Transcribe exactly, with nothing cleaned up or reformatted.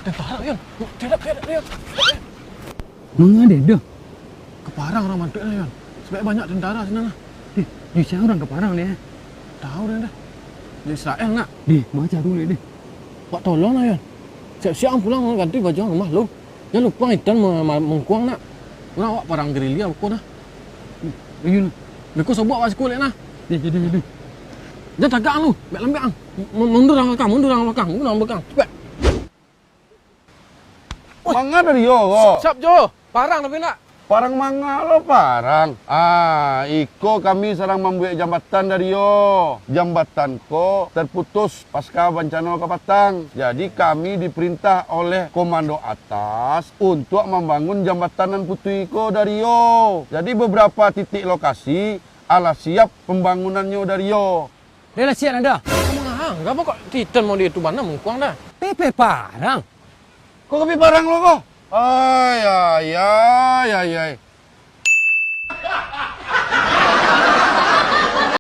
Tentara, Yon. Terap, terap, Yon. Manga deh, doh? Ka parang urang bantuak lah, Yon. Sabab banyak tentara sinan lah. Deh, di sinan urang ka parang deh. Tahu deh, dah. Dari Israel nak. Deh, baca tu deh, deh. Wak tolong lah, Yon. Siap-siap ang pulang, ganti baju ang rumah lu. Jan lupo ang itan ma-, ma-, mangkuang nak. Urang awak parang gerilya beko nah. Iyo nah. Beko sobok awak siko lek nah. Deh, deh, deh, deh. Jan tagak ang lu, bek lambek ang. Mu-, mundur ang balakang, mundur ang balakang, mundur ang balakang. Cepek. Manga dari yo ko? Siap jo. Parang tapi nak. Parang manga lo parang. Ah, iko kami sadang mambuek jambatan dari yo. Jambatan ko terputus pasca bancano Kapatang. Jadi kami diperintah oleh komando atas untuak mambangun jambatan nan putuih ko dari yo. Jadi beberapa titik lokasi alah siap pambangunannyo dari yo. Deh lah siap nan dah. Ngomong ah, ngapa kok Titan mau di itu bana mangkuang dah? Pepe parang. Kok ka pai parang lo ko? Ai, ai, ai, ai, ai.